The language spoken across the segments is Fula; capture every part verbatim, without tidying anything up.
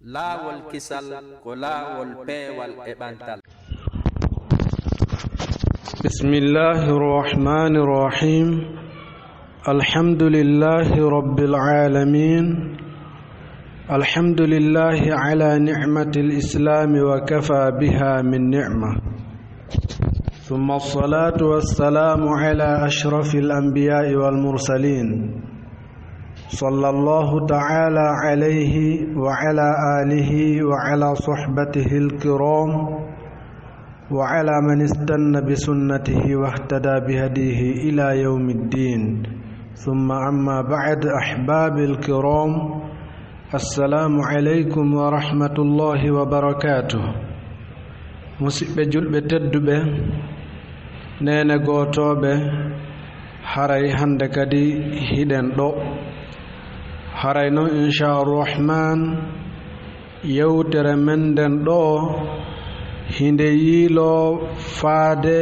Laawol kisal ko laawol peewal e ɓantal. بسم الله الرحمن الرحيم. الحمد لله رب العالمين. الحمد لله على نعمة الإسلام وكفى بها من نعمة. ثم الصلاة والسلام على أشرف الأنبياء والمرسلين. صلى الله تعالى عليه وعلى آله وعلى صحبته الكرام وعلى من استن بسنته واهتدى بهديه إلى يوم الدين. ثم أما بعد، أحبابي الكرام، السلام عليكم ورحمة الله وبركاته. Musidɓe julɓe tedduɓe, neene gootooɓe, haray hannde kadi hiɗen ɗo. Haray noon, inchaa Arrahman, yewtere men nden ɗo, hinde yiiloo faade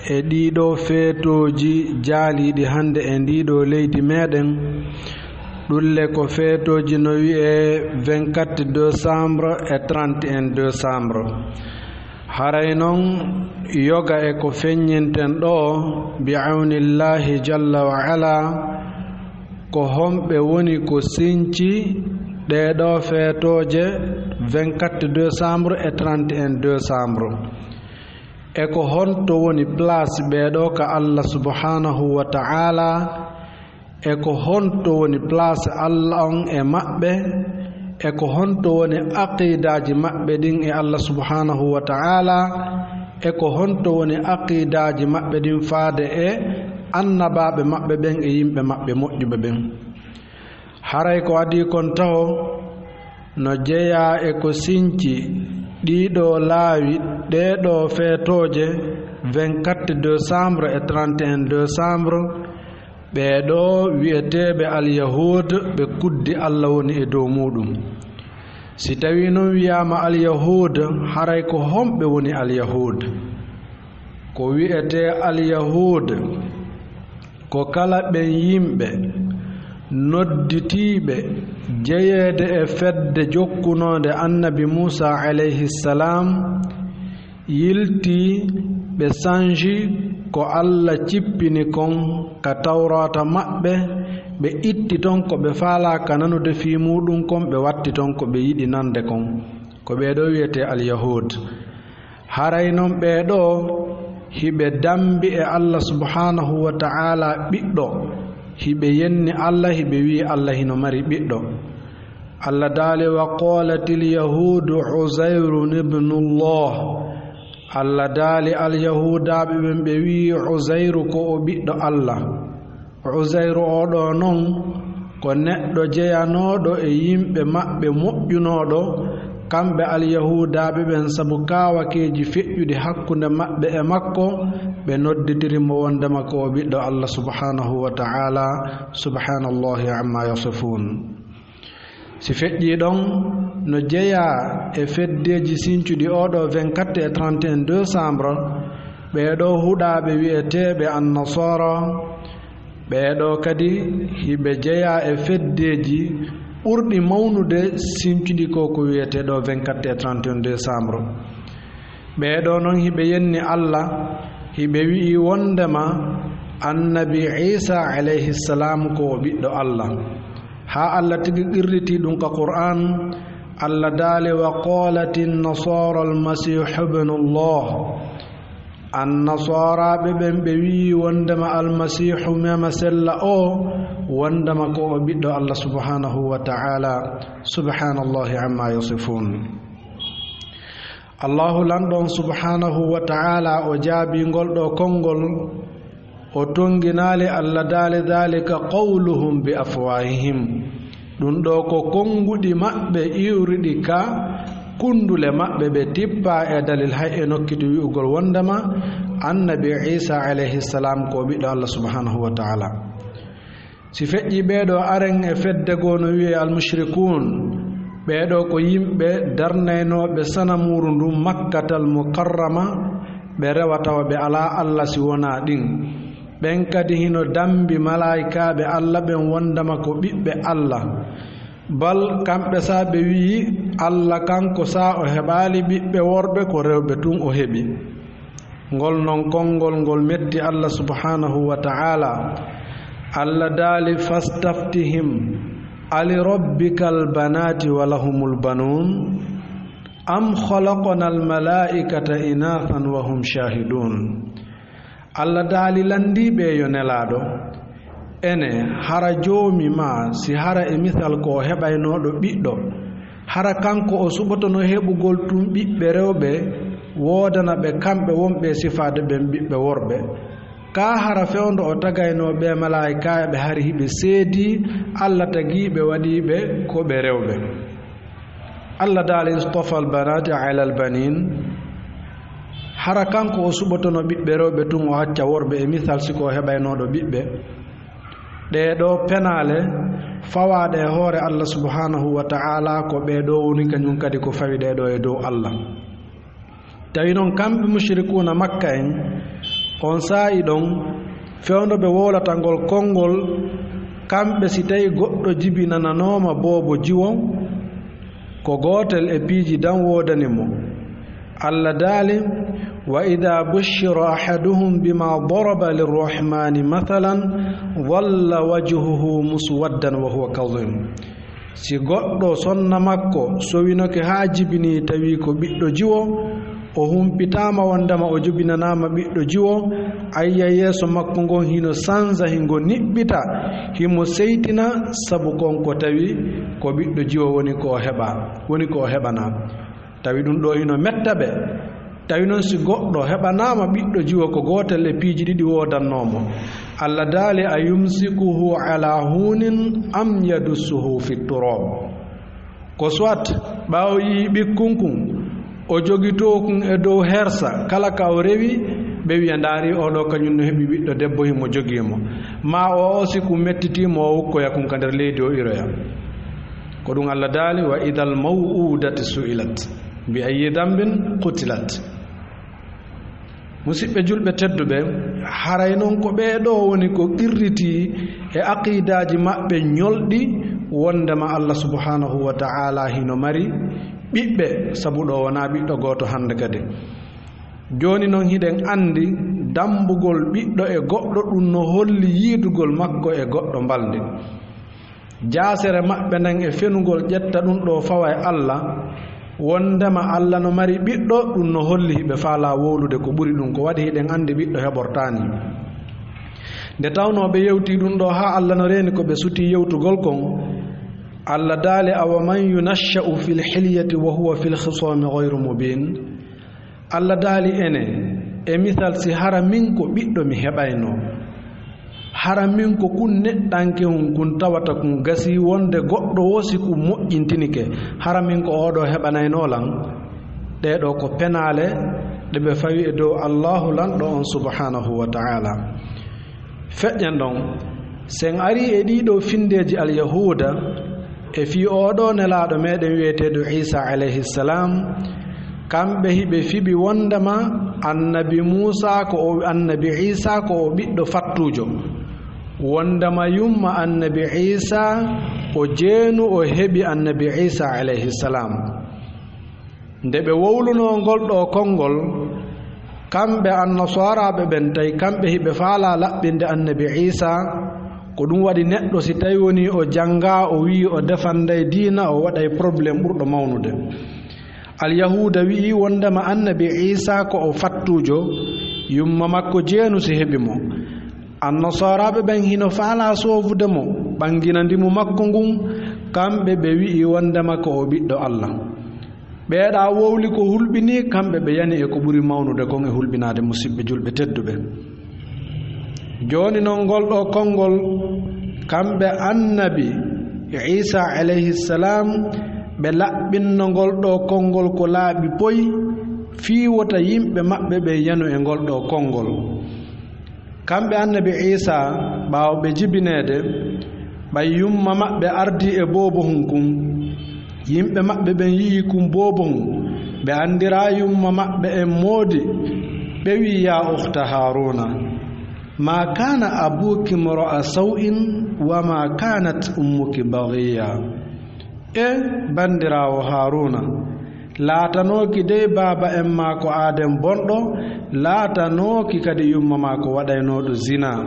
e ɗiiɗo feetooji jaaliiɗi hannde e ndiiɗo leydi meɗen. Ɗulle ko feetooji no wi'ee vingt-quatre décembre e trente et un décembre. Haray noon, yoga e ko feññinten ɗo, bi awnillaahi jalla wa ala, ko homɓe woni ko sinci ɗee ɗo feetooje vingt-quatre décembre e trente et un décembre? E ko honto woni place ɓee ɗo ka Allah subhanahu wa ta'ala? E ko honto woni place Allah on e maɓɓe? E ko honto woni aqidaaji maɓɓe ɗin e Allah subhanahu wa ta'ala? E ko honto woni aqidaaji maɓɓe ɗin faade e annabaaɓe maɓɓe ɓen e yimɓe maɓɓe moƴƴuɓe ɓen? Haray ko adii kon taho no jeyaa e ko sinci ɗiiɗo laawi ɗee ɗo feetooje vingt-quatre décembre e trente et un décembre. Ɓee ɗo wi'eteeɓe Alyahuud, ɓe kuddi Allah woni e dow muuɗum. Si tawii non wi'aama Alyahuud, haray ko homɓe woni Alyahuud? Ko wi'etee Alyahuud, ko kala ɓen yimɓe nodditiiɓe jeyeede e fedde jokkunoonde Annabi Muusaa alayhi salaam, yiltii, ɓe sanji ko Alla cippini kon ka Tawraata maɓɓe, ɓe itti ton ko ɓe faalaa ka nanude fii muuɗum kon, ɓe watti ton ko ɓe yiɗi nande kon. Ko ɓee ɗoo wi'etee Alyahuud. Haray non ɓee ɗoo hiɓe dambi e Alla subhaanahu wa ta'aalaa ɓiɗɗo, hiɓe yenni Alla, hiɓe wi'i Alla hino mari ɓiɗɗo. Alla daali, "Wa qaalatil yahuudu Uzayrun ibnullah." Alla daali, Alyahuudaaɓe ɓen ɓe wi'i Uzayru ko o ɓiɗɗo Alla. Uzayru oo ɗoo non ko neɗɗo jeyanooɗo e yimɓe maɓɓe moƴƴunooɗo, kamɓe Alyahuudaaɓe ɓen, sabu kaawakeeji feƴƴuɗi hakkunde maɓɓe e makko, ɓe nodditiri mo wondema ko o ɓiɗɗo Alla subhaanahu wa ta'aalaa. Subhaanallaahi ammaa yasifuun. Si feƴƴii ɗon, no jeyaa e feddeeji sincuɗi oo ɗoo vingt-quatre e trente et un décembre, ɓee ɗoo huɗaaɓe wi'eteeɓe Annasaara, ɓee ɗoo kadi hiɓe jeyaa e feddeeji ɓurɗi mawnude sincuɗi ko, ko wi'etee ɗoo vingt-quatre e trente et un décembre. Ɓee ɗoo non hiɓe yenni Alla, hiɓe wi'i wondema Annabi Iisaa alayhi salaam ko o ɓiɗɗo Alla. Haa Alla tigi qirritii ɗum ka Qur'aan, Alla daali, "Wa qaalatin nasaara al-Masiihu ibnullah." Annasaaraaɓe ɓen ɓe wi'i wondema Almasiihu Mema Sella oo wondema ko o ɓiɗɗo Alla subhaanahu wa ta'aalaa. Subhaanallaahi ammaa yasifuun. Allaahu lanɗo on subhaanahu wa ta'aalaa o jaabii ngol ɗoo konngol, o tonnginaali Alla daali, "Daalika qawluhum bi afwaahihim." Ɗum ɗoo ko konnguɗi maɓɓe iwruɗi ka kunndule maɓɓe, ɓe tippaa e dalil hay e nokkiti wi'ugol wondema Annabi Iisaa alayhi salaam ko o ɓiɗɗo Alla subhaanahu wa ta'aalaa. Si feƴƴii ɓee ɗoo aren e fedde goo no wi'ee almushrikuun, ɓee ɗoo ko yimɓe darnaynooɓe sanamuuru ndun Makkatal Mukarrama, ɓe rewa tawa ɓe alaa Alla si wonaa ɗin. Ɓen kadi hino dambi malaa'ikaaɓe Alla ɓen wondema ko ɓiɓɓe Alla. Bal kamɓe saa ɓe wi'i Alla kanko, saa o heɓaali ɓiɓɓe worɓe, ko rewɓe tun o heɓi. Ngol non konngol ngol metti Alla subhaanahu wa ta'ala. Alla daali: "Fastaftihim, ali rabbikal banaati wa lahumul banuun, am khalaqnal malaa'ikata inaathan wa hum shaahiduun." Alla daali, lanndii ɓe yo Nelaaɗo, ene, hara Joomi maa, si hara e misal ko o heɓaynooɗo ɓiɗɗo, hara kanko o suɓotono heɓugol tun ɓiɓɓe rewɓe, woodana ɓe kamɓe wonɓe e sifaade ɓen ɓiɓɓe worɓe? Kaa hara fewndo o tagaynoo ɓee malaa'ikaaɓe hari hiɓe seedii Alla tagii ɓe, waɗii ɓe ko ɓe rewɓe? Alla daali: "Istafal banaati alal baniin." Hara kanko o suɓotono ɓiɓɓe rewɓe tun, o acca worɓe, e misal si ko o heɓaynooɗo ɓiɓɓe? Ɗee ɗoo penaale fawaaɗe e hoore Alla subhaanahu wa ta'ala, ko ɓee ɗoo woni kañum kadi ko fawi ɗee ɗoo e dow Alla. Tawi non kamɓe mushrikuuna Makka en, on saa'i ɗon, fewndo ɓe wowlata ngol konngol, kamɓe si tawi goɗɗo jibinananooma boobo jiwo, ko gootel e piiji dan woodani mo. Alla daali: "Wa idaa bushira ahaduhum bimaa daraba lirrahmaani mathalan, dhalla wajhuhu muswaddan wa huwa kadhim." Si goɗɗo sonna makko sowinoke haa jibini, tawi ko ɓiɗɗo jiwo, o humpitaama wondema o jibinanaama ɓiɗɗo jiwo, ayya, yeeso makko ngon hino sanza, hingo niɓɓita, himo seytina, sabu kon ko tawi ko ɓiɗɗo jiwo woni ko o heɓa, woni ko o heɓanaa. Tawi ɗum ɗoo hino metta ɓe. Tawi non si goɗɗo heɓanaama ɓiɗɗo jiwo, ko gootel e piiji ɗiɗi woodannoo mo. Alla daali: "A yumsikuhu ala hunin am yadussuhu fi turab?" Ko soit ɓaawo yi'i ɓikkun kun, o jogitoo kun e dow hersa, kala ka o rewi, ɓe wi'a: "Ndaari, oo ɗoo kañum no heɓi ɓiɗɗo debbo, himo jogii mo." Maa o, o si kun mettitii mo, o ukkoya kun ka nder leydi, o iroya. Ko ɗum Alla daali: "Wa idal maw'udati su'ilat bi ayyi dambin qutilat." Musiɓɓe julɓe tedduɓe, haray non ko ɓee ɗoo woni ko qirritii e aqiidaaji maɓɓe ñolɗi, wondema Alla subhaanahu wa ta'ala hino mari ɓiɓɓe, sabu ɗoo wonaa ɓiɗɗo gooto hannde kadi. Jooni non hiɗen anndi dambugol ɓiɗɗo e goɗɗo, ɗum no holli yiidugol makko e goɗɗo mbalndi. Jaasere maɓɓe nden e fenugol ƴetta ɗum ɗoo fawa e Alla, wondema Alla no mari ɓiɗɗo, ɗum no holli hiɓe faalaa wowlude ko ɓuri ɗum, ko waɗi hiɗen anndi ɓiɗɗo heɓortaani. Nde tawnoo ɓe yewtii ɗum ɗoo haa Alla no reeni ko ɓe sutii yewtugol kon, Alla daali: "Awa man yunashsha'u fil hilyati wa huwa fil khisami ghayru mubin." Alla daali: "Ene, e misal, si hara min ko ɓiɗɗo mi heɓayno, hara min ko kun neɗɗankehun kun tawata kun gasii wonde goɗɗo woo si kun moƴƴintinike, hara min ko oo ɗoo heɓanayno lan?" Ɗee ɗoo ko penaale ɗe ɓe fawi e dow Allaahu lanɗo on subhaanahu wa ta'ala. Feƴƴen ɗon, si en arii e ɗii ɗoo finndeeji Alyahuuda e fii oo ɗoo nelaaɗo meɗen wi'eteeɗo Iisaa alayhi salaam, kamɓe hiɓe fiɓi wondema annabi Muusaa ko o, annabi Iisaa ko o ɓiɗɗo fattuujo, wondema yumma annabi Iisaa o jeenu, o heɓi annabi Iisaa alayhi salaam. Nde ɓe wowlunoo ngol ɗoo konngol, kamɓe annasaaraaɓe ɓen, tawi kamɓe hiɓe faalaa laɓɓinde annabi Iisaa, ko ɗum waɗi neɗɗo si tawi wonii o janngaa, o wi'i o defanday diina, o waɗay problème ɓurɗo mawnude. Alyahuuda wi'i wondema annabi Iisaa ko o fattuujo, yumma makko jeenu si heɓi mo. Annasaaraaɓe ɓen hino faalaa soofude mo, ɓangina ndimu makko ngun, kamɓe ɓe wi'i wondema ko o ɓiɗɗo Alla. Ɓeeɗaa wowli ko hulɓinii, kamɓe ɓe yani e ko ɓuri mawnude kon e hulɓinaade musiɓɓe julɓe tedduɓe. Jooni non ngol ɗoo konngol, kamɓe annabi Iisaa alayhi salaam, ɓe laɓɓinno ngol ɗoo konngol ko laaɓi poy, fii wota yimɓe maɓɓe ɓen yanu e ngol ɗoo konngol. Kamɓe annabi Iisaa, ɓaawo ɓe jibineede, ɓay yumma maɓɓe ardii e boobohun kun, yimɓe maɓɓe ɓen yi'ii kun boobohun, ɓe anndiraa yumma maɓɓe en moodi, ɓe wi'i: "Yaa ukhta Haaruuna, maa kaana abuuki imra'a saw'in wa maa kaanat ummuki baghiya." E banndiraawo Haaruuna, laatanooki dey baaba en maa ko aaden bonɗo, laatanooki kadi yumma maa ko waɗaynooɗo zinaa.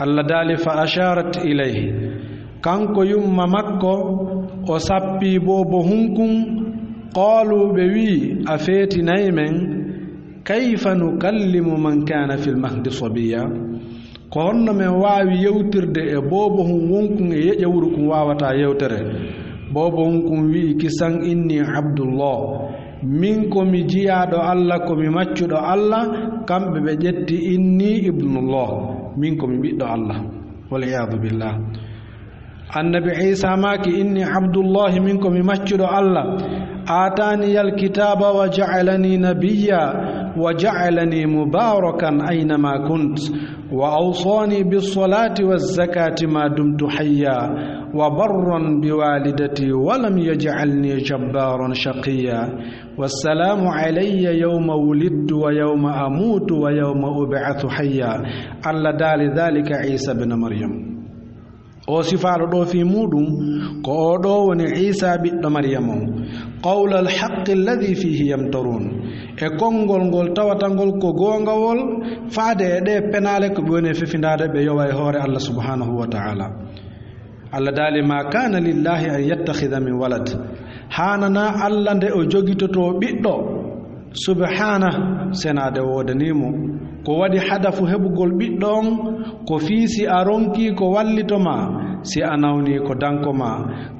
Allah daali, "Fa asharat ilayhi." Kanko yumma makko, o sappii boobo hunkun, qaaluu, ɓe wi'i, "A feetinay men, kayfa nukallimu man kaana fil mahdi sabiyya?" Ko honno men waawi yewtirde e boobo hun wonkun e yeƴa wuro kun waawataa yewtere? Boobo hun kun wi'i kisan, "Inni Abdullah." Min ko mi jiyaaɗo Allah, ko mi maccuɗo Allah, kamɓe ɓe ƴetti, "Inni Ibnullah." Min ko mi ɓiɗɗo Allah. Wal iyaadu billah. Annabi Iisa maaki, "Inni Abdullahi, min ko mi maccuɗo Allah. Aataaniyal kitaaba wa ja'alani nabiyya wa ja'alani mubaarakan aynama kunt wa awsaani bis-salaati waz-zakaati ma dumtu hayya wa barran bi waalidati wa lam yaj'alni jabbaaran shaqiyya. Wassalaamu alayya yawma wulidtu wa yawma amuutu wa yawma ub'athu hayya." Allah daali, "Dhaalika Iisa bnu Maryam." O sifaaɗo ɗoo fii muuɗum, ko oo ɗoo woni Iisaa ɓiɗɗo Maryam on. "Qawla al-haqqi alladhi fihi yamtarun." E konngol ngol tawata ngol ko goongawol, faade e ɗee penaale ko ɓe woni e fefindaade, ɓe yowa e hoore Allah subhaanahu wa ta'ala. Allah daali, "Ma kana lillahi an yattakhidha min walad." Haananaa Allah nde o jogitotoo ɓiɗɗo. Subhaana, senaade woodanii mo. Ko waɗi hadafu heɓugol ɓiɗɗo on, ko fii si a ronkii ko wallito ma, si a nawnii ko danko ma.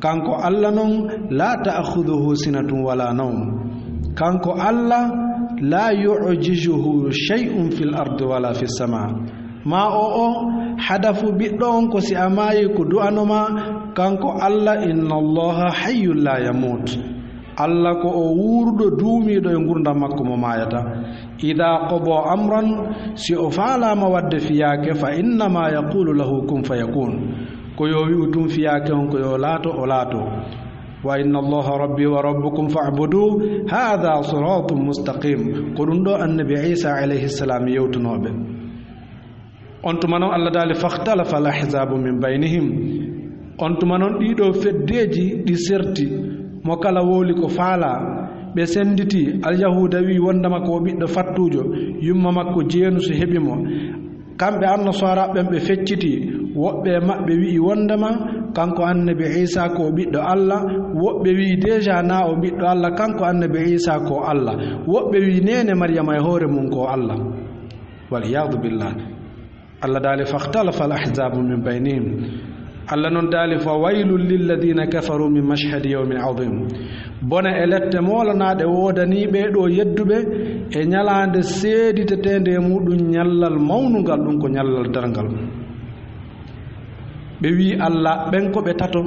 Kanko Allah non, "La ta'khudhuhu sinatun wala nawm." Kanko Allah, "La yu'jizuhu shay'un fil ardi wala fis sama." Ma o o, hadafu ɓiɗɗo on ko si a maayi ko du'ano ma, kanko Allah, "Inna Allaha hayyun la yamut." Allah ko o wuuruɗo duumiiɗo e ngurndan makko mo maayata. "Idha qada amran," si o faalaama waɗde fiyaake, "fa innama yaqulu lahu kun fayakun." Ko yo wi'u tun fiyaake on ko yo laato, o laato. "Wa inna Allaha rabbi wa rabbukum fa'budu, hadha siratun mustaqim." Ko ɗum ɗo Annabi Iisa alayhi salam yewtunooɓe. On tuma non Allah daali, "Fakhtalafa al-ahzabu min baynihim." On tuma non ɗiɗo feddeeji ɗi serti, mo kala wowli ko faalaa. Ɓe sennditi, Alyahuuda wi'i wondema ko o ɓiɗɗo fattuujo, yumma makko jeenuso heɓi mo. Kamɓe Annasaara ɓen ɓe fecciti, woɓɓe e maɓɓe wi'i wondema kanko Annabi Iisa ko o ɓiɗɗo Allah, woɓɓe wi'i deja na o ɓiɗɗo Allah, kanko Annabi Iisa ko Allah, woɓɓe wi'i neene Maryama e hoore mum ko Allah. Wal iyaadu billah. Allah daali, "Fakhtalafa al-ahzabu min baynihim." Allah non daali, "Fa waylun lilladhina kafaru min mashhadi yawmin adhim." Bone e lette moolanaaɗe woodanii ɓee ɗoo yedduɓe e ñalaande seediteteende e muuɗum ñallal mawnungal, ɗum ko ñallal darngal. Ɓe wi'i Allah ɓen ko ɓe tato.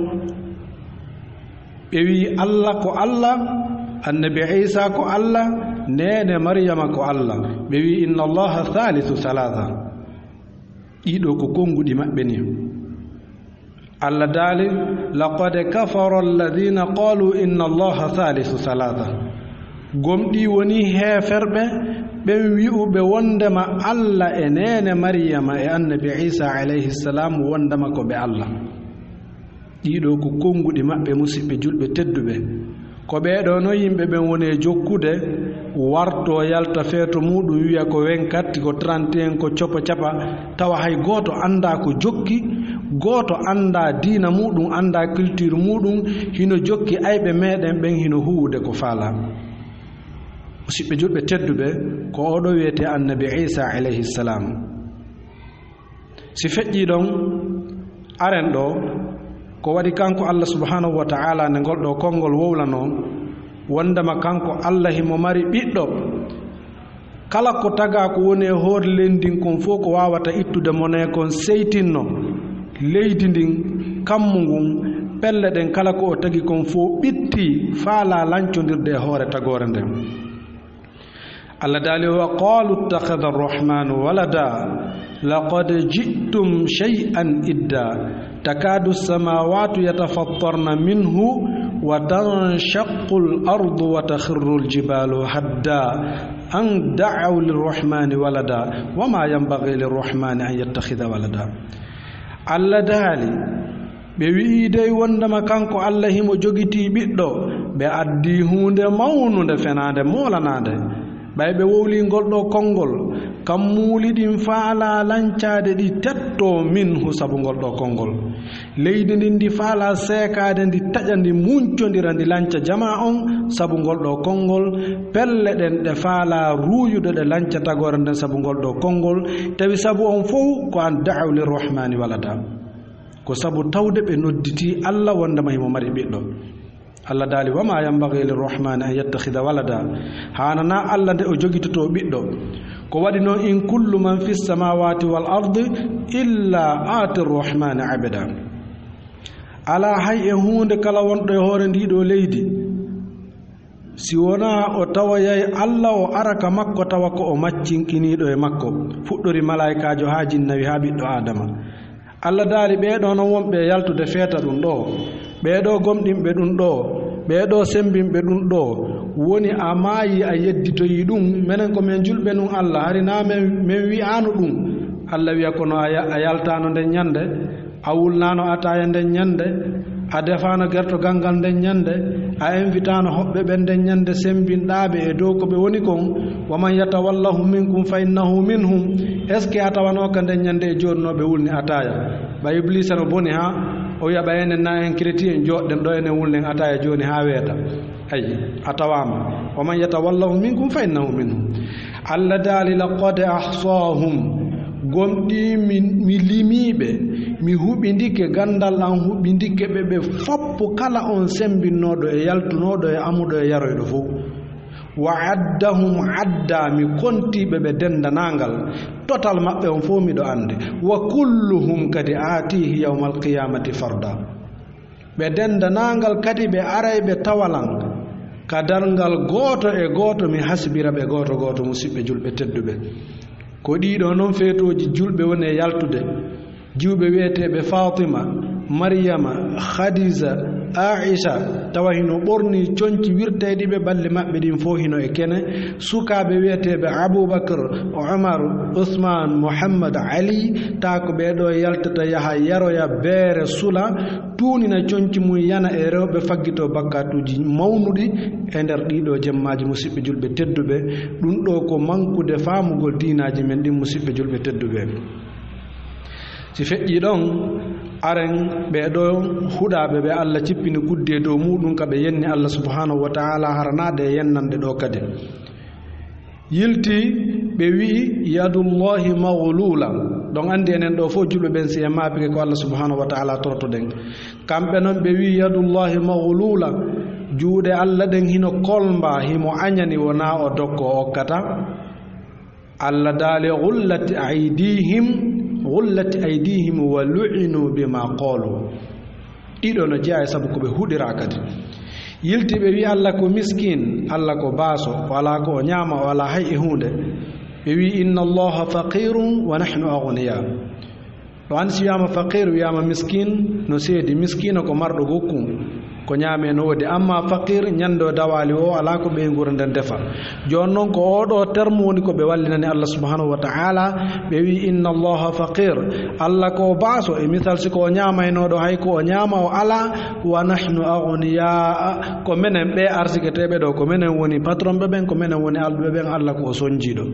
Ɓe wi'i Allah ko Allah, Annabi Iisa ko Allah, neene Maryama ko Allah. Ɓe wi'i, "Inna Allaha thalithu thalatha." Ɗiɗo ko konnguɗi maɓɓe ni. Allah daali, "Laqad kafara alladhina qalu inna Allaha thalithu thalatha." Gomɗii wonii heeferɓe ɓen wi'uɓe wondema Allah e neene Maryama e Annabi Iisa alayhi salam wondema ko ɓe Allah. Ɗiɗo ko konnguɗi maɓɓe, musiɓɓe julɓe tedduɓe. Ko ɓee ɗoo non yimɓe ɓen woni e jokkude, wartoo yalta feeto muuɗum, wi'a ko vingt-quatre, ko trente et un, ko copa capa, tawa hay gooto anndaa ko jokki, gooto anndaa diina muuɗum, anndaa culture muuɗum, hino jokki ayɓe meɗen ɓen, hino huuwude ko faalaa. Musiɓɓe julɓe tedduɓe, ko oo ɗoo wi'etee Annabi Iisa alayhi salam. Si feƴƴii ɗon, aren ɗoo, ko waɗi kanko Allah subhanahu wa ta'ala nde ngol ɗoo konngol wowlanoo, wondema kanko Allah himo mari ɓiɗɗo. Kala ko tagaa ko woni e hoore leydi ndin kon fof ko waawata ittude monee kon seytinno leydi ndin, kammu ngun, pelle ɗen kala ko o tagi kon fof ɓitti faalaa lancondirde e hoore tagoore nden. Allah daali, "Wa qalu ittakhadha ar-rahmanu walada, laqad ji'tum shay'an idda, takadu as-samawati yatafattarna minhu wa tanshaqqu al-ardu wa takhirru al-jibalu hadda, an da'aw lir-rahmani walada, wa ma yanbaghi lir-rahmani an yattakhidha walada." Allah daali, Ɓe wi'i dey wondema kanko Allah himo jogitii ɓiɗɗo, ɓe addii huunde mawnunde fenaande moolanaande. Ɓay ɓe wowlii ngol ɗoo konngol, kammuuli ɗin faalaa lancaade ɗi tettoo minhu sabu ngol ɗoo konngol. Leydi ndin ndi faalaa seekaade ndi taƴa ndi muncondira ndi lanca jamaa on sabu ngol ɗoo konngol, pelle ɗen ɗe faalaa ruuyude ɗe lanca tagoore nden sabu ngol ɗoo konngol, tawi sabu on fow ko an da'aw lirrahmani walada. Ko sabu tawde ɓe nodditii Allah wondema himo mari ɓiɗɗo. Allah daali, "Wa ma yanbaghi lirrahmani an yattakhidha walada." Haananaa Allah nde o jogitotoo ɓiɗɗo. Ko waɗi non, "In kullu man fis samawati wal ardi illa ati rrahmani abada." Alaa hay e huunde kala wonɗo e hoore ndii ɗoo leydi, si wonaa o tawoyay Allah, o ara ka makko tawa ko o maccinkiniiɗo e makko, fuɗɗori malaa'ikaajo haa jinnawi haa ɓiɗɗo Aadama. Allah daali, "Ɓee ɗoo non wonɓe e yaltude feeta ɗum ɗoo, ɓee ɗoo gomɗinɓe ɗum ɗoo, ɓee ɗoo sembinɓe ɗum ɗoo, woni a maayi a yedditoyi ɗum, menen ko men julɓe nun Allah, hari naa men, men wi'aano ɗum?" Allah wi'a, "Kono a ya-, a yaltaano nden ɲande, a wulnaano ataaya nden ɲande, a defaano gertogal ngal nden ɲande, a invitaano hoɓɓe ɓen nden ɲande sembinɗaa ɓe e dow ko ɓe woni kon, wa man yatawallahu minkum fa innahu minhum." Est-ce que a tawanooka nden ɲande e joɗɗinooɓe wulni ataaya? Ɓay Ibliisa no boni haa o wi'a ɓay enen na en chrétien joɗɗen ɗoo enen wulnen ataaya jooni haa weeta. Ay, a tawaama. "Wa man yatawallahu minkum fa innahu minhum." Allah daali, "Laqad ahsaahum." Gomɗii mi, mi limii ɓe, mi huɓindike, gandal an huɓindike ɓe, ɓe foppu kala on sembinnooɗo e yaltunooɗo e amuɗo e yaroyɗo fow. "Wa addahum adda", mi kontii ɓe, ɓe dendanaangal. Total maɓɓe on fow miɗo andi. "Wa kulluhum kadi aatihi yawmal qiyamati farda." Ɓe dendanaangal kadi ɓe aray ɓe tawalan. Ka darngal gooto e gooto mi hasbira ɓe gooto gooto, musiɓɓe julɓe tedduɓe. Ko ɗii ɗoo non feetooji julɓe woni e yaltude. Jiwɓe wi'eteeɓe Faatima, Maryama, Khadija, Aisha, tawa hino ɓornii conci wirtayɗi ɓe, ɓalli maɓɓe ɗin fow hino e kene. Sukaaɓe wi'eteeɓe Abubakar, Umar, Usman, Muhammad, Ali, taa ko ɓee ɗoo yaltata yaha yaroya beere sula, tuunina conci mum yana e rewɓe, faggitoo bakkaatuuji mawnuɗi e nder ɗii ɗoo jemmaaji, musiɓɓe julɓe tedduɓe. Ɗum ɗoo ko mankude faamugol diinaaji men ɗin, musiɓɓe julɓe tedduɓe. Si feƴƴii ɗon, aren ɓee ɗoo huɗaaɓe ɓe Allah cippini kuddi e dow muuɗum ka ɓe yenni Allah subhanahu wa ta'ala, haranaade e yennande ɗoo kadi. Yilti ɓe wi'i, "Yadullahi maghlula." Ɗon andi enen ɗoo fow julɓe ɓen si en maapike ko Allah subhanahu wa ta'ala torotoɗen. Kamɓe non ɓe wi'i, "Yadullahi maghlula." Juuɗe Allah ɗen hino kolmba, himo añani, wonaa o dokko o okkata. Allah daali, "Ghullat aydihim, ghullat aydihim wa lu'inu bima qalu." Ɗiɗo no jeyaa e sabu ko ɓe huɗiraa kadi. Yilti ɓe wi'i Allah ko miskin, Allah ko baaso, o alaa ko o ñaama, o alaa hay e huunde. Ɓe wi'i, "Inna Allaha faqirun wa nahnu aghniya." Ɗo an si wi'aama faqir, wi'aama miskin, no seedi. Miskino ko marɗo gokkun, ko ñaame no woodi. Amma faqir, ñande o dawaali o, alaa ko ɓeynguure nden defa. Jooni non ko oo ɗoo terme woni ko ɓe wallinani Allah subhanahu wa ta'ala, ɓe wi'i, "Inna Allaha faqir." Allah ko baaso, e misal si ko o ñaamaynooɗo, hay ko o ñaama o alaa, "wa nahnu aghniya." Ko menen ɓe arsiketeeɓe ɗoo, ko menen woni patron ɓe ɓen, ko menen woni alɗuɓe ɓen, Allah ko o sonjiiɗo.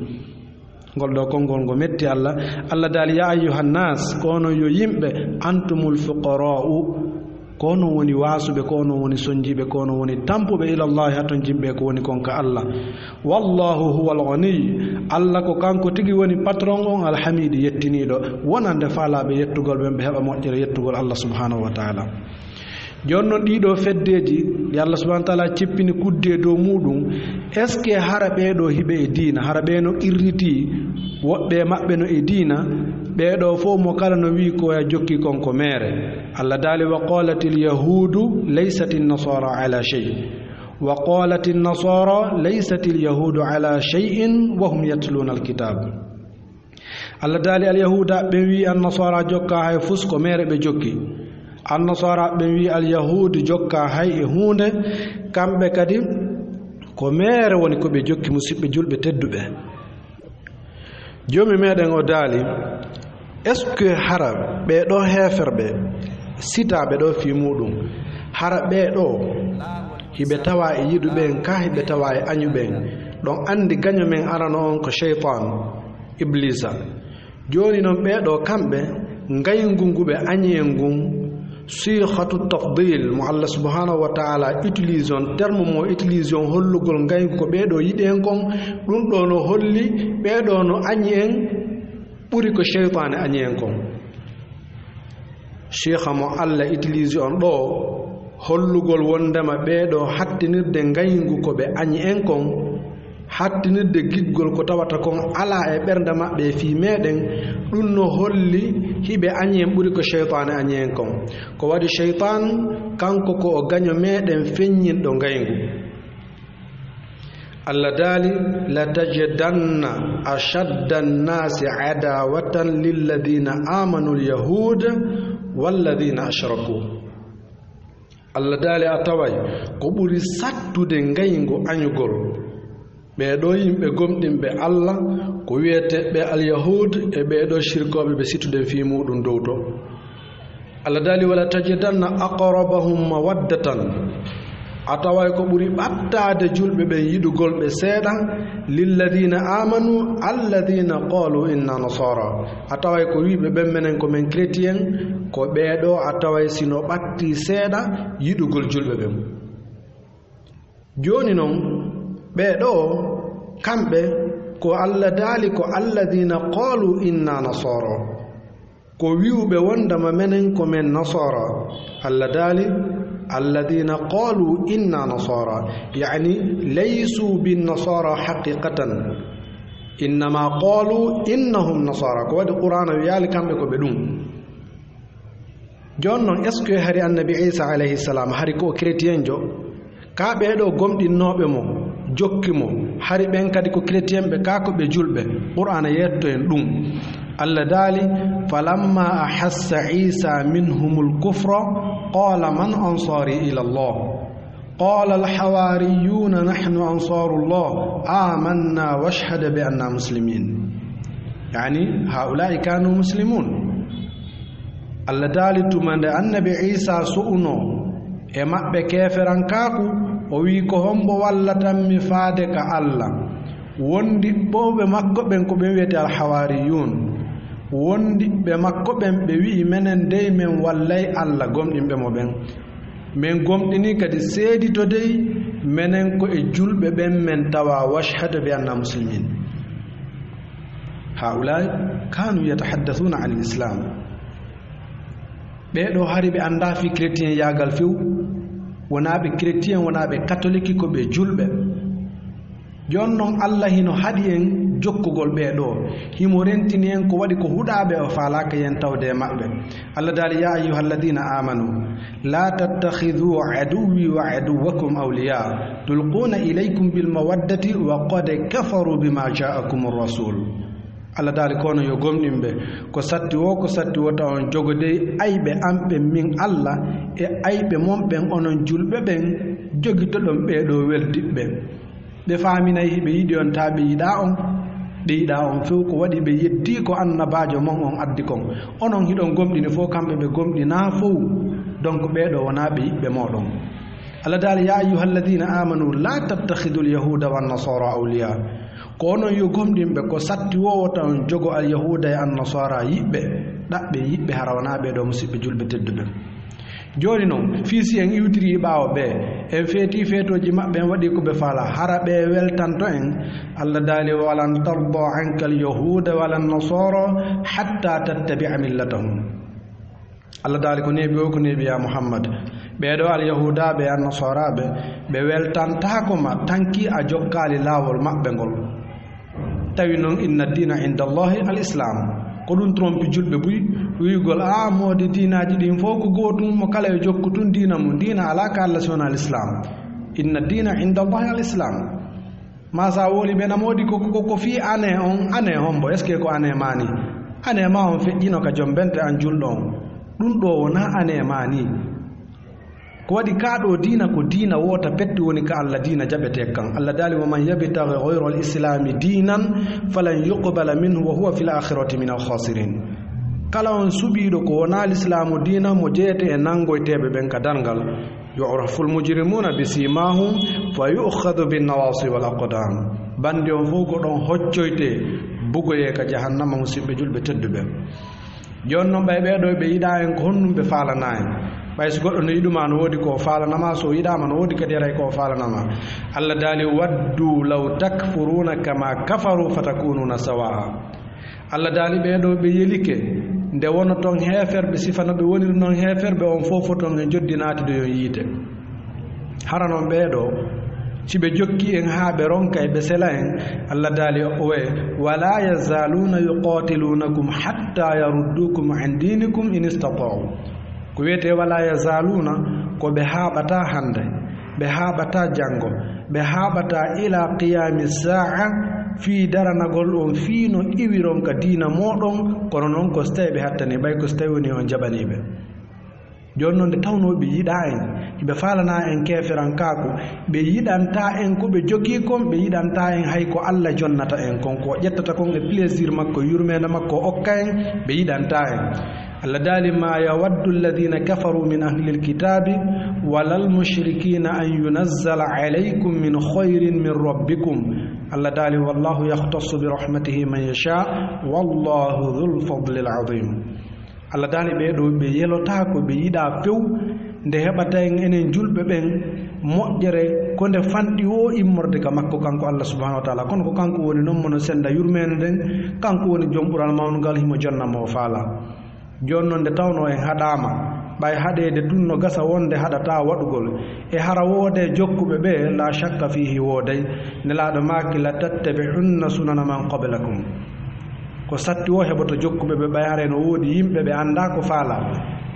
Ngol ɗoo konngol ngo metti Allah. Allah daali, "Ya ayyuhan nas, ko onon yo yimɓe, antumul fuqara'u." Ko onon woni waasuɓe, ko onon woni sonjiiɓe, ko onon woni tampuɓe ilallahi, haton jimɓe ko woni kon ka Allah. "Wallahu huwal ghaniy." Allah ko kanko tigi woni patron on, alhamidi, yettiniiɗo. Wonande faalaaɓe yettugol ɓen, ɓe heɓa moƴƴere yettugol Allah subhanahu wa ta'ala. Jooni non ɗii ɗoo feddeeji ɗi Allah subhanahu wa ta'ala cippini kuddi e dow muuɗum, est-ce que hara ɓee ɗoo hiɓe e diina? Hara ɓee no qirritii, woɓɓe e maɓɓe no e diina? Ɓee ɗoo fow mo kala no wi'i ko ya jokki kon ko meere. Allah daali, "Wa qalatil yahudu laysatin nasara ala shay'. Wa qalatin nasara laysatil yahudu ala shay'in wa hum yatluna alkitab." Allah daali, "Alyahuuda ɓen wi'i Annasaara jokka hay fus, ko meere ɓe jokki." Annasaara ɓen wi'i Alyahuudu jokka hay e huunde, kamɓe kadi ko meere woni ko ɓe jokki, musiɓɓe julɓe tedduɓe. Joomi meɗen o daali, est-ce que hara ɓee ɗoo heeferɓe sitaaɓe ɗo fii muuɗum. Hara ɓee ɗoo, hiɓe tawa e yiɗuɓe en, kaa hiɓe tawa e añuɓe en? Ɗon anndi gaño men arano on ko Seytaan, Ibliisa. Jooni non, ɓee ɗoo kamɓe, ngayngu ngu ɓe añi en ngun, siixatu tafdil mo Allah subhanahu wa ta'ala utilise on, terme mo utilise on hollugol ngayngu ko ɓee ɗoo yiɗi en kon, ɗum ɗoo no holli ɓee ɗoo no añi en ɓuri ko seytaane añi en kon. Siixa mo Allah utilise on ɗoo, hollugol wondema ɓee ɗoo hattinirde ngayngu ko ɓe añi en kon, hattinirde giggol ko tawata kon alaa e ɓernde maɓɓe e fii meeɗen, ɗum no holli hiɓe añi en ɓuri ko seytaane añi en kon. Ko waɗi seytaan, kanko ko o gaño meeɗen feññinɗo ngayngu. Allah daali, "Latajidanna ashadda annaasi adawatan lilladina amanu alyahuda walladina ashraku." Allah daali, a taway ko ɓuri sattude ngayngu añugol ɓee ɗoo yimɓe gomɗinɓe Allah, ko wiyeteeɓe alyahuud e ɓee ɗoo sirkooɓe ɓe sittuɗen fii muuɗum dow to. Allah daali, "Wala tajidanna aqrabahum mawaddatan." A taway ko ɓuri ɓattaade julɓe ɓen yiɗugol ɓe seeɗa, lilladina amanu, alladina qalu inna nasara. A taway ko wiiɓe ɓen menen ko men chrétien, ko ɓee ɗoo a taway sino ɓatti seeɗa yiɗugol julɓe ɓen. Jooni non, ɓee ɗoo, kamɓe, ko Allah daali ko alladina qalu inna nasara. Ko wi'uɓe wondema menen ko men nasara. Allah daali, alladina qalu inna nasara, yani laysu bin nasara haqiqatan. Innama qalu innahum nasara. Ko waɗi Qur'aana wiyaali kamɓe ko ɓe ɗum. Jooni non, est-ce que hari Annabi Iisa alayhi salam, hari ko o chrétienjo? Kaa ɓee ɗoo gomɗinnooɓe mo, jokki mo, hari ɓen kadi ko chrétienɓe, kaa ko ɓe julɓe? Qur'aana yetto en ɗum. Allah daali, "Falamma ahassa Iisa minhumul kufra, qala man ansari ila Allah?" Qala alhawariyuna nahnu ansarullah, amanna washhad bi anna muslimin. Yani, haula'i kanu muslimun. Allah daali, tuma nde Annabi Iisa su'unoo e maɓɓe keeferankaaku, o wi'i, "Ko hombo wallatan mi faade ka Allah?" Wondiɓɓe makko ɓen ko ɓen wi'etee alhawariyun. Wondiɓɓe makko ɓen ɓe wi'i, "Menen dey men wallay Allah." Gomɗinɓe mo ɓen, men gomɗini kadi seedito dey menen ko e julɓe ɓen men tawa, washhad bi anna muslimin. Haula'i kanu yatahaddasuna anil islam. Ɓee ɗoo hari ɓe anndaa fii chrétien yaagal few, wonaa ɓe chrétien, wonaa ɓe katoliki, ko ɓe julɓe. Jooni non, Allah hino haɗi en jokkugol ɓee ɗoo, himo rentini en ko waɗi ko huɗaaɓe o faalaaka yen tawde e maɓɓe. Allah daali, "Ya ayyuhalladina amanu, la tattakhidhu aduwwi wa aduwwakum awliya, tulquna ilaykum bil mawaddati wa qad kafaru bima ja'akumur rasul." Allah daali, "Kono yo gomɗinɓe, ko satti woo, ko satti woo, ta on jogodey ayɓe an ɓen min Allah e ayɓe mon ɓen onon julɓe ɓen, jogitoɗon ɓee ɗoo weldiɓɓe. Ɓe faaminay hiɓe yiɗi on, ta ɓe yiɗaa on. Ɓe yiɗaa on few, ko waɗi ɓe yeddii ko annabaajo mon on addi kon. Onon hiɗon gomɗini fow, kamɓe ɓe gomɗinaa fow. Donc ɓee ɗoo wonaa ɓe yiɓɓe mooɗon." Allah daali, "Ya ayyuhalladina amanu, la tattakhidul yahuda wan nasara awliya." Ko onon yo gomɗinɓe, ko satti woo wota on jogo al yahuda e an nasara yiɓɓe, ɗaɓɓe yiɓɓe, hara wonaa ɓee ɗoo musiɓɓe julɓe tedduɓe. Jooni non, fii si en iwtirii ɓaawo ɓee, en feetii feetooji maɓɓe, en waɗii ko ɓe faalaa, hara ɓe weltanto en? Allah daali, "Walan tarda anka al yahuda walan nasara hatta tattabi'a millatahum." Allah daali, ko neeɓi o, ko neeɓi ya Muhammad. Ɓee ɗoo al yahuudaaɓe e an nasaraaɓe, ɓe weltantaako ma tanki a jokkaali laawol maɓɓe ngol. Tawi non, inna diina inda Allahi al islam. Ko ɗum trompi julɓe buy, wi'ugol, "A, moodi diinaaji ɗin fow ko gootum, mo kala yo jokku tun diina mum. Diina alaa ka Allah si wonaa al islam. Inna diina inda Allahi al islam." Ma sa woli ɓe na moodi ko, ko, ko fii ane on, ane hombo? Est-ce que ko ane maani? Ane ma on feƴƴino ka jombente an julɗo on. Ɗum ɗoo wonaa ane maani. Ko waɗi kaa ɗoo diina ko diina woota petti woni ka Allah, diina jaɓetee kan. Allah daali, "Wa man yabtaghi ghayra al-islami dinan falan yuqbala minhu wa huwa fil akhirati min al-khasirin." Kala on suɓiiɗo ko wonaa lislaamu diina mo jeyete e nanngoyteeɓe ɓen ka darngal, yu'raful mujrimuuna bi simaahum fa yu'khadhu bin nawaasi wal aqdaam. Banndi on fof ko ɗon hoccoytee, bugoyee ka jahannama, musiɓɓe julɓe tedduɓe. Jooni non, ɓay ɓee ɗoo ɓe yiɗaa en, ko honɗum ɓe faalanaa en? Ɓay si goɗɗo no yiɗu ma, no woodi ko o faalana ma, so o yiɗaa ma, no woodi kadi haray ko o faalana ma. Allah daali, "Waddu law takfuruuna kama kafaru fatakunuuna sawaa." Allah daali, ɓee ɗoo ɓe yelike, nde wonoton heeferɓe, sifa no ɓe woniri non heeferɓe, on fof foton e joddi naatidoyon yiite. Hara non ɓee ɗoo, si ɓe jokki en haa ɓe ronka e ɓe sela en, Allah daali, oye, "Wala yazaaluuna yuqaatiluunakum hatta yarudduukum an diinikum in istata'u." Ko wiyetee wala yazaaluuna, ko ɓe haaɓataa hannde, ɓe haaɓataa janngo, ɓe haaɓataa ila qiyaami saa'a, fii daranagol on, fii no iwiron ka diina mooɗon, kono non ko si tawii ɓe hattanii, ɓay ko si tawii wonii on jaɓanii ɓe. Jooni non, nde tawnoo ɓe yiɗaa en, ɓe faalanaa en keeferankaaku, ɓe yiɗantaa en ko ɓe jogii kon, ɓe yiɗantaa en hay ko Allah jonnata en kon, ko o ƴettata kon e plaisir makko, yurmeende makko o okka en, ɓe yiɗantaa en. Allah daali, "Ma yawaddu alladhina kafaru min ahlil kitaabi walal mushrikina an yunazzala alaykum min khayrin min rabbikum." Allah daali, "Wallahu yakhtassu bi rahmatihi man yasha, wallahu dhul fadlil azim." Allah daali, ɓee ɗoo ɓe yelotaako, ɓe yiɗaa few nde heɓata en enen julɓe ɓen moƴƴere ko nde fanɗi woo immorde ka makko kanko Allah subhanahu wa taala. Kono ko kanko woni non mo no sennda yurmeende nden, kanko woni jom ɓural mawngal, himo jonna mo o faalaa. Jooni non, nde tawnoo en haɗaama, ɓay haɗeede tun no gasa wonde haɗataa waɗugol, e hara woodee jokkuɓe ɓe, laa shakka fiihi, wooday. Nelaaɗo maaki, "La tattabi'unna sunana man qablakum." Ko satti woo heɓoto jokkuɓe ɓe, ɓay haray no woodi yimɓe ɓe anndaa ko faalaa.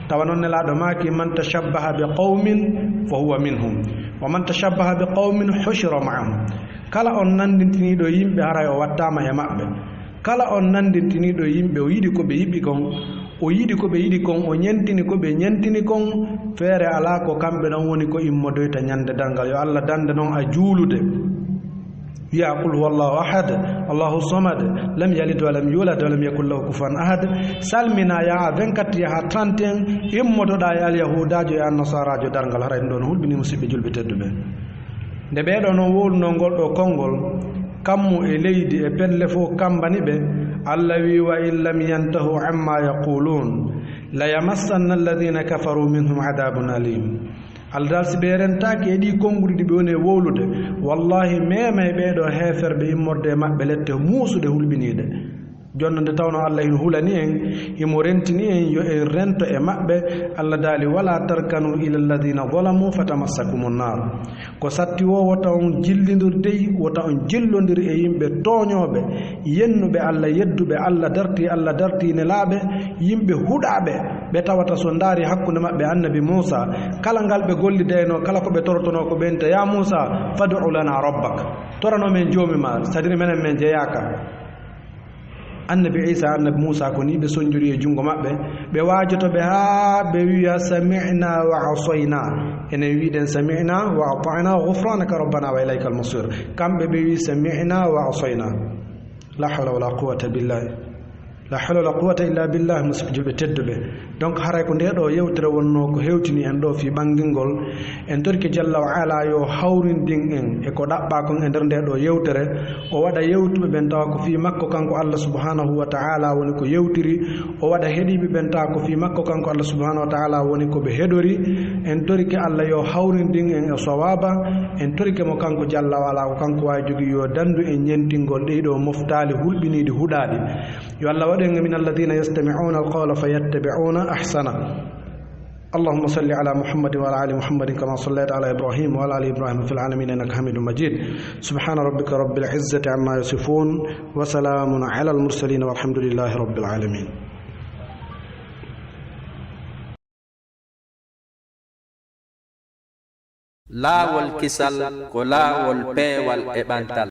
Tawa non Nelaaɗo maaki, "Man tashabbaha bi qawmin fa huwa minhum, wa man tashabbaha bi qawmin hushira ma'ahum." Kala on nanndintiniiɗo yimɓe, haray o wattaama e maɓɓe. Kala on nanndintiniiɗo yimɓe, o yiɗi ko ɓe yiɗi kon, o yiɗi ko ɓe yiɗi kon, o ñentini ko ɓe ñentini kon, feere alaa ko kamɓe ɗon woni ko immodoyta ñande darngal. Yo Allah dande non a juulude. Wiya, "Qul huwallahu ahad, Allahu samad, lam yalid wa lam yulad, wa lam yakul lahu kufuwan ahad." Salmina, yaha vingt-quatre, yaha trente et un, immotoɗaa e alyahudaajo e annasaraajo darngal. Haray ɗum ɗoo no hulɓinii, musiɓɓe julɓe tedduɓe. Nde ɓee ɗoo non wowlunoo ngol ɗoo konngol, kammu e leydi e pelle fof kammbani ɓe, Allah wi'i, "Wa in lam yantahu amma yaqulun, la yamassanna alladhina kafaru minhum adhabun alim." Allah daal, si ɓe rentaaki e ɗii konnguɗi ɗi ɓe woni e wowlude, wallahi, meemay ɓee ɗoo heeferɓe immorde e maɓɓe lette muusuɗe hulɓiniiɗe. Jooni non, nde tawnoo Allah hino hulani en, himo rentini en yo en rento e maɓɓe, Allah daali, "Wala tarkanu ila alladhina zalamu fatamassakumun nar." Ko satti woo, wota on jillindir dey, wota on jillondir e yimɓe tooñooɓe, yennuɓe Allah, yedduɓe Allah dartii, Allah dartii nelaaɓe, yimɓe huɗaaɓe, ɓe tawata so ndaari hakkunde maɓɓe annabi Muusa, kala ngal ɓe gollidaynoo, kala ko ɓe torotonoo ko ɓe nta, "Ya Muusa, fad'u lana rabbak." Torano men joomi maa, c'est-à-dire menen men jeyaaka. Annabi Iisa, annabi Muusa, ko nii ɓe sonjori e junngo maɓɓe. Ɓe waajoto ɓe haa ɓe wiya, "Sami'na wa asayna." Enen wiɗen, "Sami'na wa ata'na, ghufranaka rabbana wa ilaykal masir." Kamɓe ɓe wi, "Sami'na wa asayna." La hawla wala quwwata billahi. La hawla wala quwwata illa billah, musiɓɓe julɓe tedduɓe. Donc, haray ko ndee ɗoo yewtere wonnoo ko hewtini en ɗoo fii ɓanngingol. En torike Jalla wa Ala yo hawrindin en e ko ɗaɓɓaa kon e nder ndee ɗoo yewtere. O waɗa yewtuɓe ɓen tawa ko fii makko kanko Allah subhanahu wa ta'ala woni ko yewtiri. O waɗa heɗiiɓe ɓen tawa ko fii makko kanko Allah subhanahu wa ta'ala woni ko ɓe heɗori. En torike Allah yo hawrindin en e sawaaba. En torike mo kanko Jalla wa Ala, ko kanko waawi jogii, yo dandu en ñentingol ɗii ɗoo moftaali hulɓiniiɗi huɗaaɗi. Yo Allah waɗu en min alladhina yastami'una alqawla fayattabi'una ahsana. اللهم صل على محمد وعلى آل محمد كما صليت على إبراهيم وعلى آل إبراهيم في العالمين إنك حميد مجيد. سبحان ربك رب العزة عما يصفون، وسلام على المرسلين، والحمد لله رب العالمين. Laawol kisal ko laawol peewal e ɓantal.